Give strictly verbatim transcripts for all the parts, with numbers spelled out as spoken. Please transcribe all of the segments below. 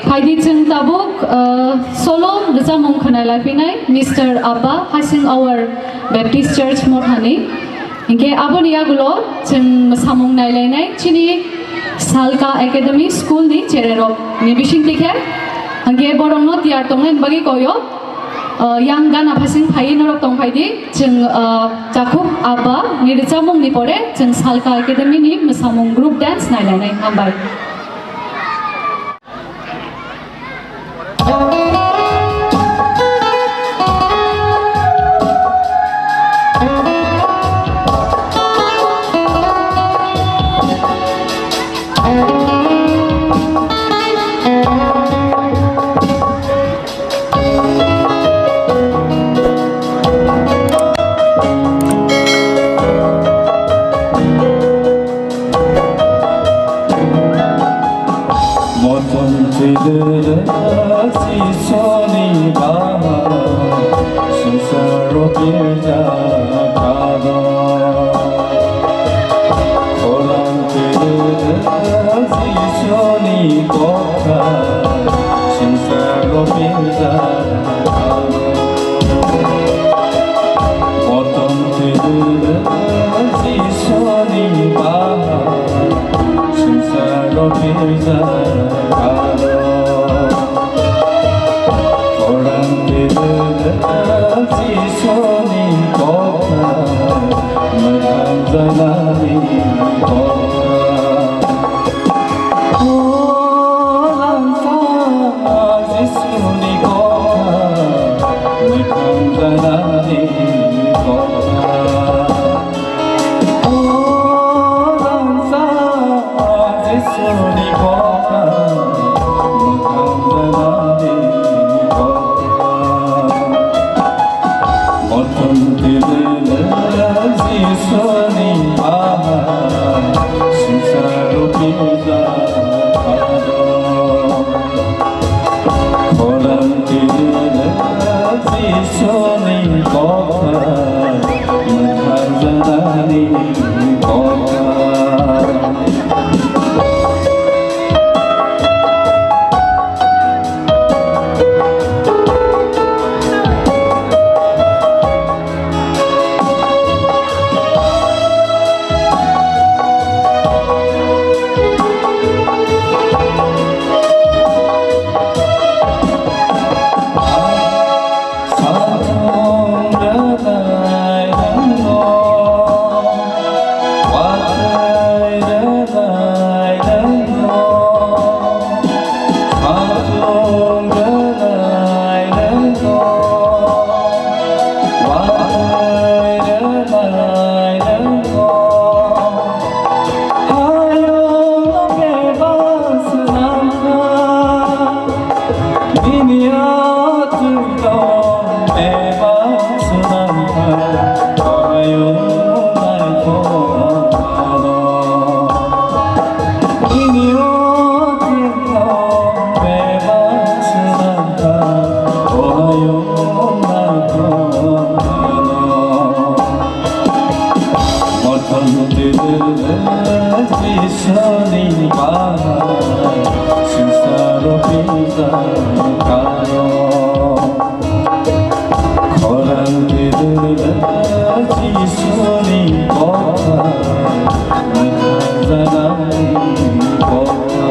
Phaidi chwng tabuk, uh, solo rwchapmung khwnai lai phinai Mister Abba, Hasing Awar Baptist Church Mothani. Hinkhe aboni yagulo chwng samung nailainai chini Salka Academy School ni chererok ni bising tikhe. Hinkhe borokno tiyar tongnaini bagwi koyo. Uh, yang gana phasing phaiwi norok tong phaidi, chwng, uh, Chakhuk Abba ni rwchapmung ni pore chwng Salka Academy ni mwsamung group dance nailainai. Hambai. Mothon twidwla Jisuni baha swngcharo pirjak aro. Khorang twidwla Jisuni kokha swngcharo pirjak aro. Mothon twidwla Jisuni baha swngcharo pirjak aro. Khorang twidwla Jisuni kokha mwthang janani kokha. O langsa Jisuni kokha, mwthang janani kokha. O langsa Jisuni kokha, mwthang janani kokha. Mothon twidwla Jisuni baha swngcharo pirjak aro. Khorang twidwla Jisuni kokha mwthang janani kokha. Mothon twidwla Jisuni baha swngcharo pirjak aro. Khorang twidwla Jisuni kokha, mwthang janani kokha.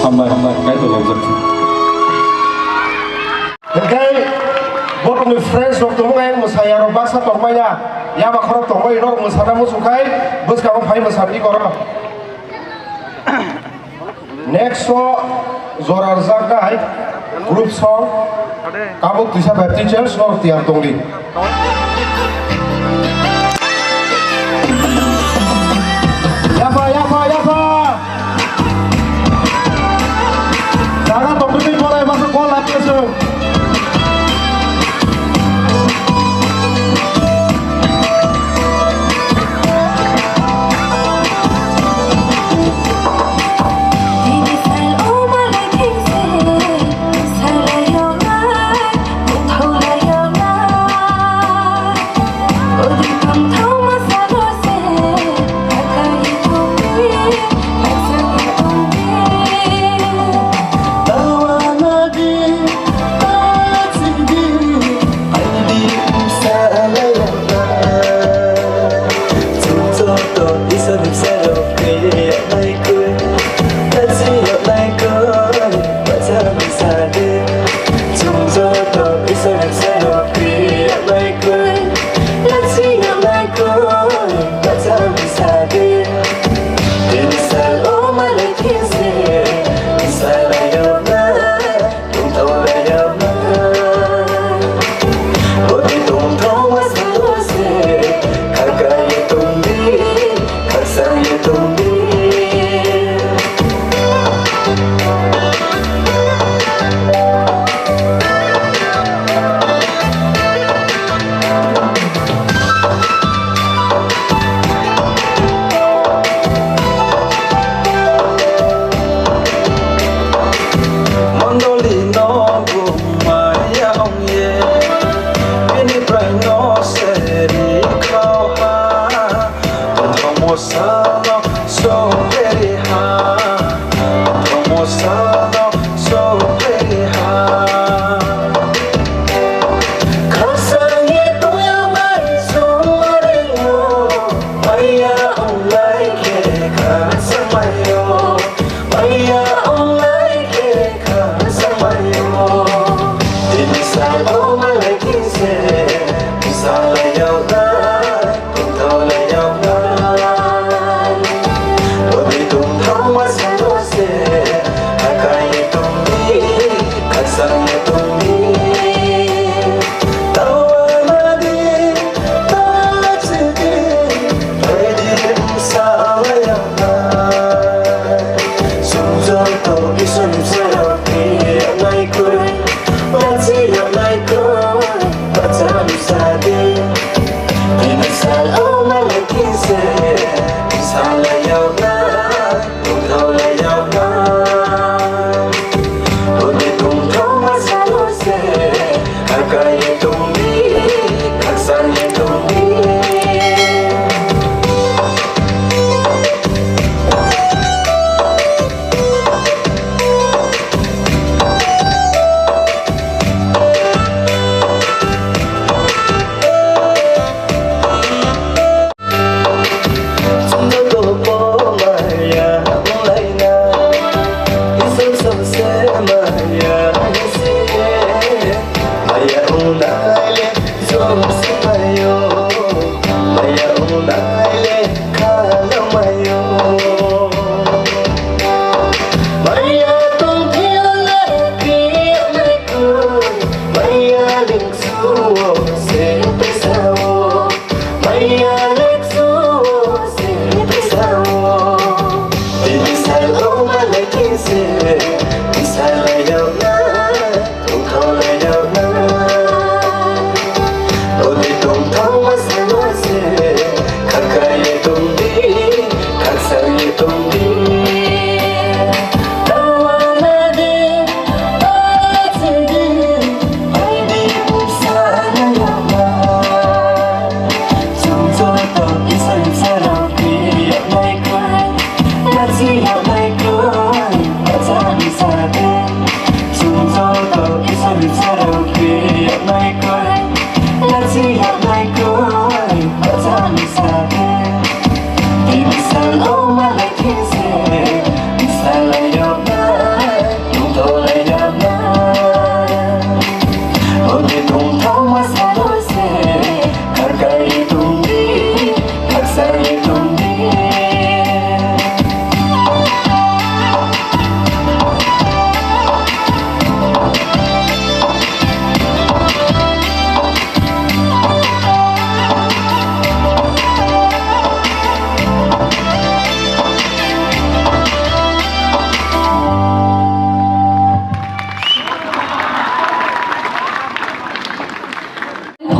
Hambai, hambai, kaitor lobjak. Hingke botongni friends rok tongmung ayang mwsai aro baksa tongmaya, yaba khorok tongmai norok mwsana muchungkhai bwskango phai mwsani koro. Next o jora rwjaknai group song Kabuk Twisa Baptist Church norok tiyar tongdi. Yapha, yapha, yapha. Jaga tongtwtwi bolai masa call laphiyaswng.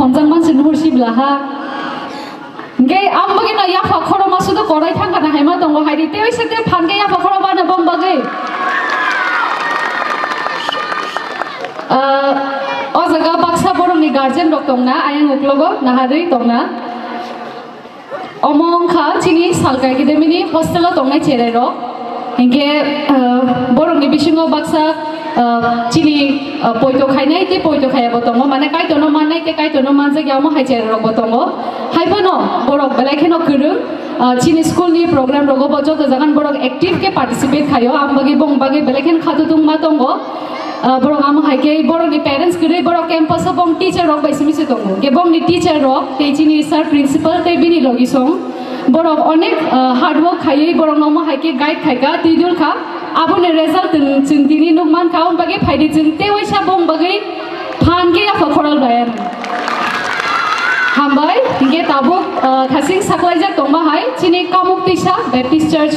Thonjak mansi nuhur sibla ha. Hingke ang bagwi no yapha khorokma sudu korai thangkha na haima tongo, hairi tei se tei phan khe yapha khorok bana bong bagwi. Ah, o jaga baksa borokni guardian rok tongna, ayang uklogo naharwi tongna. Omo wngkha chini Salka Academy ni hostel o tongnai cherai rok. Hinkhe, ah, borokni bisingo baksa, ah, chini, ah, poito khainai tei poito khayabo tongo, mane Kaitorno mannai tei Kaitorno manjakya omo hai cherai rokbo tongo. Haiphano borok belai kheno kwrwng, ah, chini school ni program rogo bo joto jagan borok active khe participate khaio, ang bagwi bong bagwi belai kheno khatutungma tongo. Ah, borok amo hai khe borokni parents kwrwi borok campus o bong teacher rok bai simi se tongo. Khe bongni teacher rok tei chini sir principal tei bini logi song borok onek, ah, hard work khaiwi borok no omo hai khe guide khaika, twi dul kha. Aboni result chwng, chwng tini nuk mankha, wng bagwi phaidi chwng tei waisa bong bagwi phan khe yapha khoral bai ano. Hambai, hinkhe tabuk, ah, thasing saklaijak tongma hai chini Kamuk Tisa Baptist Church,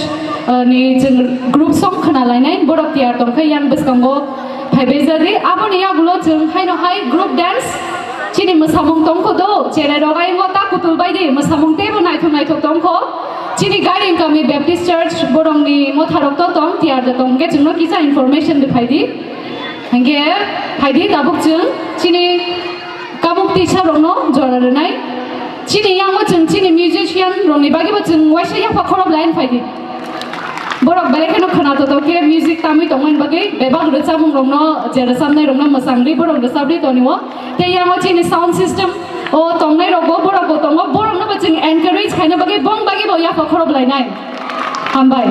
ah, ni chwng group song khna lainai, borok tiyar tongkha yang bwskango. Phaibai jadi, aboni yagulo chwng haino hai group dance, chini mwsamung tongkho do, cherai rok ayungo ta kutul bai di, mwsamung teibo naithok naithok tongkho. Chini Gairing Kami Baptist Church borokni motha rok to tong, tiyar da tong, hwnkhe chwngno kisa information rwphai di. Hwnkhe phai di tabuk chwng chini Kamuk Tisa rokno jora rwnai. Chini yango chwng chini musician rokni bagwibo chwng waisa yapha khorok line phai di. Borok belai kheno khwna totok khe music tamwi tongmani bagwi bebak rwchapmung rokno je rwchapnai rokno mwchang ri borok rwchap ri tonio. Tei yango chini sound system o tongnai rokbo borok bo tongo, borokno bo chwng encourage khaina bagwi bong bagwi bo yapha khorok lainai. Hambai.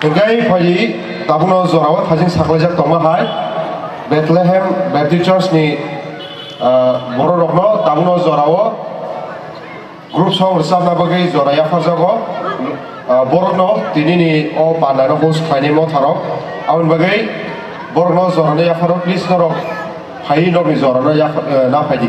Hingke phaidi tabukno jorao thajing saklaijak tongma hai Bethlehem Baptist Church ni, ah, bororokno tabukno jorao group song rwchapna bagwi jora yapharjago. Ah, borokno tinini o pandano host khlainai motharok. Aboni bagwi borokno jorano yapharo, please, norok phaiwi nokni jorano yapha-, eh, na phaidi.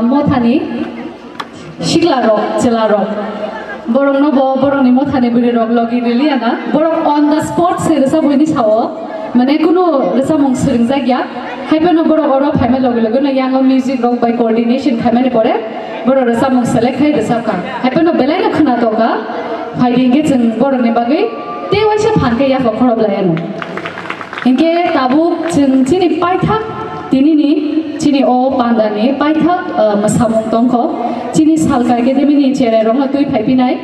Mothani siklarok, chwlarok, borokno bo borokni mothani bwrwirok logi rwliya na, borok on the spot se rwchapwi ni sao, mane kunu rwchapmung swrwngjakya, haiphano borok oro phaima logi logi no yango music rok bai coordination khaimani pore borok rwchapmung select khai rwchapkha, haiphano belai no khwnathokha, phaidi hinkhe chwng borokni bagwi tei waisa phan khe yapha khoroplaiano. Hinkhe tabuk chwng chini paithak tinini chini o pandani paithak, ah, mwsamung tongkho. Chini Salka Academy ni cherai rokno twi phaipinai,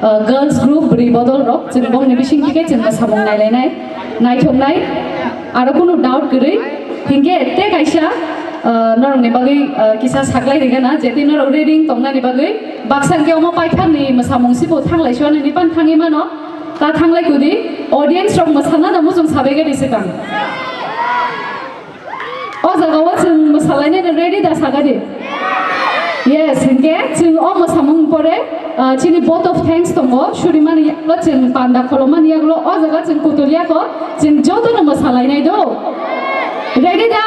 ah, girls group bwrwi bodol rok chwng bongni bising khe chwng mwsamung nailainai, naithoknai, aro kunu doubt kwrwi. Hinkhe tei kaisa, ah, norokni bagwi, ah, kisa saklai rigana je tei norok ready tongnani bagwi baksa hinkhe omo paithakni mwsamung sibo thanglai suanani pan thangwi mano. Ta thanglai kudi, audience rok mwsana da muchung sabai gari se tang. O jaga o chwng mwsalainai no ready da sagadi. Yes, hinkhe chwng o mwsamung pore, ah, chini vote of thanks tongo, surimani yaklo chwng panda kholomani yaklo, o jaga chwng kutul yako, chwng joto no mwsalainai do. Ready da?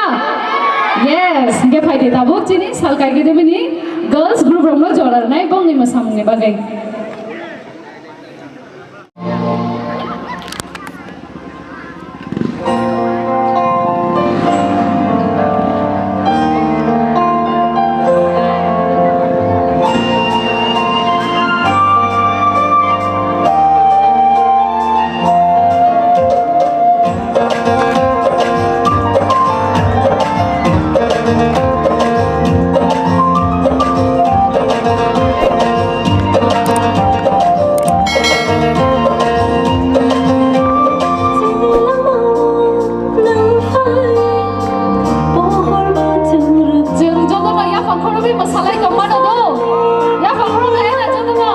Yes, hinkhe phaidi tabuk chini Salka Academy ni girls group rok no jora rwnai bongni mwsamung ni bagwi. Chwng jotono yaphang khoroknwi mwsalai tongmano do. Yaphang khoroknwi hai na jotono.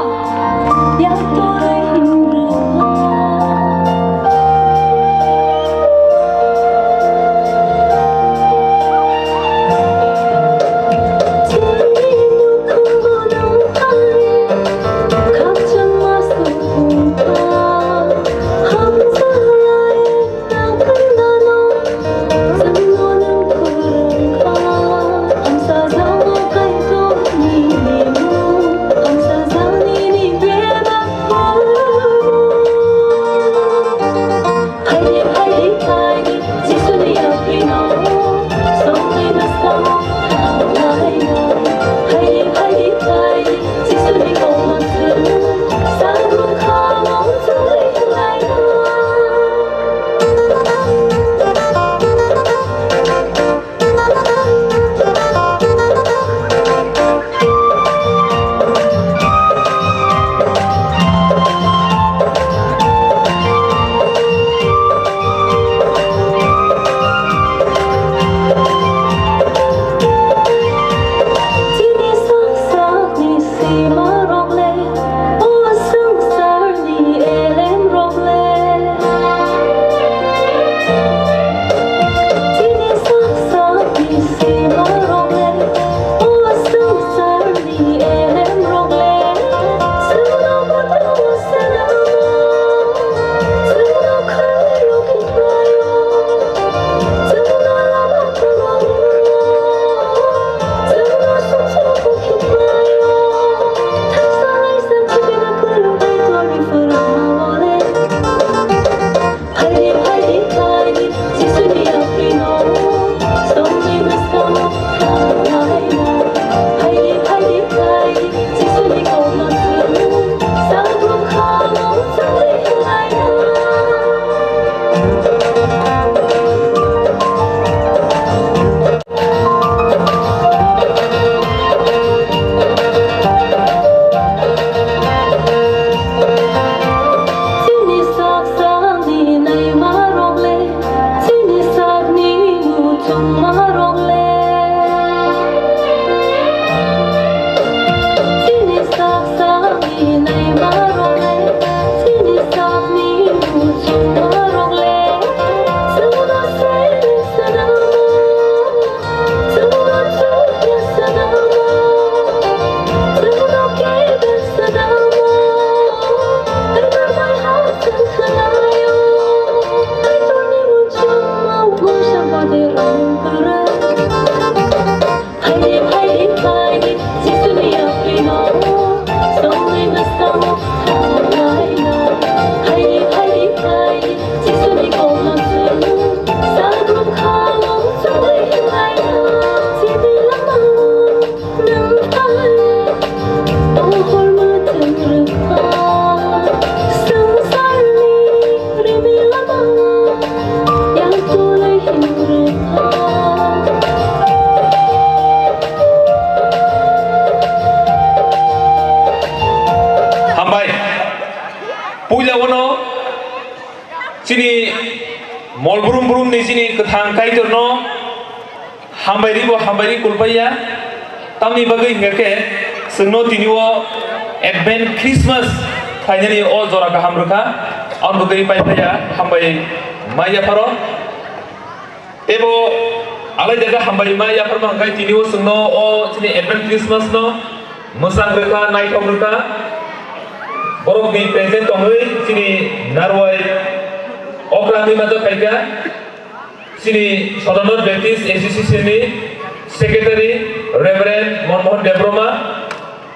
Ni chini kwthang Kaitorno hambai ri bo hambai ri kulpaiya. Tamni bagwi hingkha khe chwngno tini o Advent Christmas khlainani o jora kaham rwkha. Aboni bagwi pai phaiya hambai ma yapharo. Teibo alai jaga hambai ma yapharma hwnkhe tini o chwngno o chini Advent Christmas no mwchang rwkha, naithok rwkha. Borokni present tongwi chini Narwai Okra hwnwi majak phaikha. Chini Sodanor Baptist Association ni Secretary Reverend Monmohan Debbarma,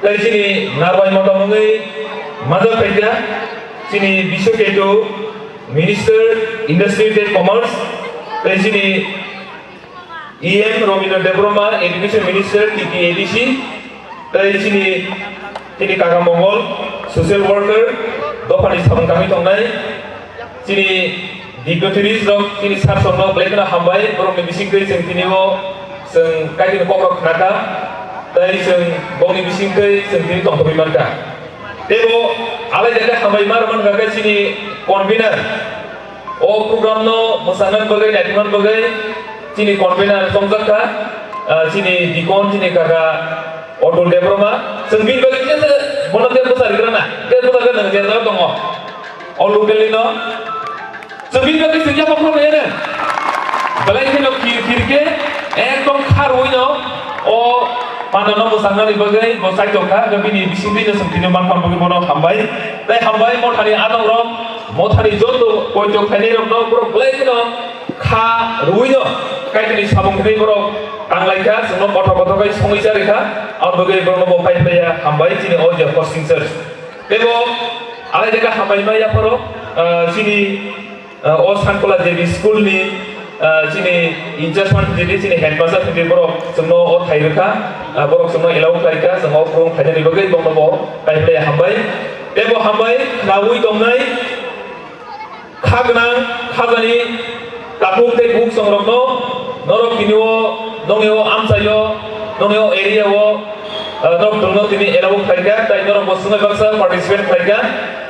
tei chini Narwai Motom wngwi majak phaikha, chini Biswa Ketu, Minister Industry tei Commerce, tei chini E M Rabindra Debbarma, Education Minister, T T A D C, tei chini, chini kaka Mongol, social worker, dophani samung tangwi tongnai, chini dignitaries rok, chini sir rokno belai kheno hambai, borokni bisingtwi chwng tini o chwng Kaitorni kokrok khnakha, tei chwng bongni bisingtwi chwng tini tongthogwi mankha. Teibo alai jaga hambai ma rwmani bagwi chini convener, o program no mwsangna bagwi, naithokna bagwi chini convener chongjak kha, ah, chini deacon, chini kaka Atul Debbarma. Chwng bini bagwi kisa se bono tei bwsa rwgwlana, tei bwsa gwnang je jaga tongo. O local ni no. Chwng bini bagwi chwng yapha phano eno. Belai kheno khir khir khe ekdom kharwi no o panda no mwsangnani bagwi bo chaitok kha, bini bisingtwi no chwng tini manpha bagwi bono hambai. Tei hambai mothani adong rok, mothani joto poito khainai rok no borok belai kheno kha rwino Kaitorni samung khe borok tanglai kha, chwngno kotho kotho khai songwi cha rwkha. Aboni bagwi borokno bo pai paiya hambai chini o je hosting church. Teibo alai jaga hambai ma yapharo, ah, chini, ah, o Sankola J B school ni, ah, chini in charge man chini, chini headmaster chini borok chwngno o thai rwkha, ah, borok chwngno allow khlai kha, chwng o program khainani bagwi borokno bo pai paiya hambai. Teibo hambai khnaui tongnai. Kha gwnang, khajani takhuk tei bukhuk songrokno norok tini o, nongni o amchaio, nongni o area o, ah, norok tongno tini allow khlaikha, tei norok bo swngwi baksa participate khlaikha.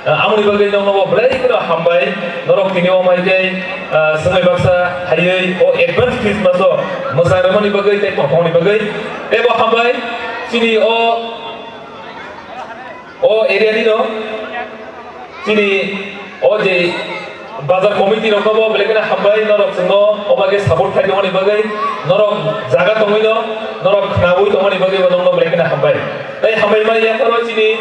Ah, amoni bagwi nokno bo belai kheno hambai, norok tini o mai tei, ah, swngwi baksa haiwi o advance Christmas o mwchang rwmani bagwi tei tongthokni bagwi. Tei bo hambai chini o O area ni no, chini o je bazar committee rok no bo belai kheno hambai, norok chwngno omo khe support khai tongmani bagwi, norok jaga tongwi no, norok khnaui tongmani bagwi bo nokno belai kheno hambai. Tei hambai mani yapharo chini,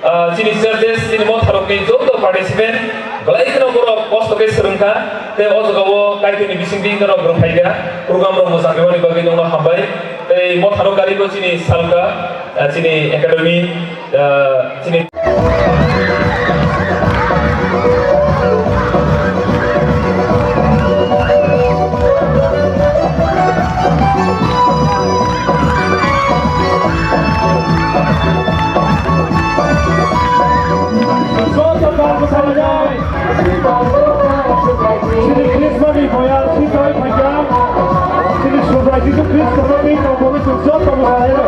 ah, chini churches, chini motha rokni joto participant belai kheno borok kosto khe swrwngkha, tei o jaga o Kaitorni bisingtwi norok rwphaikha, program rok mwchang rwmani bagwi nokno hambai. Tei mothano gari bo chini salka, ah, chini academy, ah, chini Chini Christmas ni boya sikoi phaikha. Chini Subrai Jisu Khristo no tei tongmani chwng joto mwsalaio.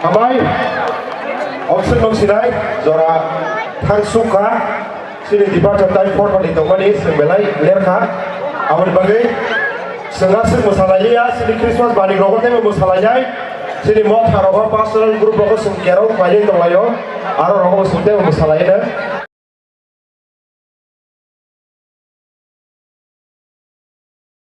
Hambai, okswk nung sinai, jora thangsuk kha, chini departure time four thani tongmani, chwng belai ler kha. Aboni bagwi chwng aswk mwsalailiya, chini Christmas bani rogo teibo mwsalainai, chini motha rogo personal group rogo chwng kerong khlaijak tonglaio, aro rogo chwng teibo mwsalaino.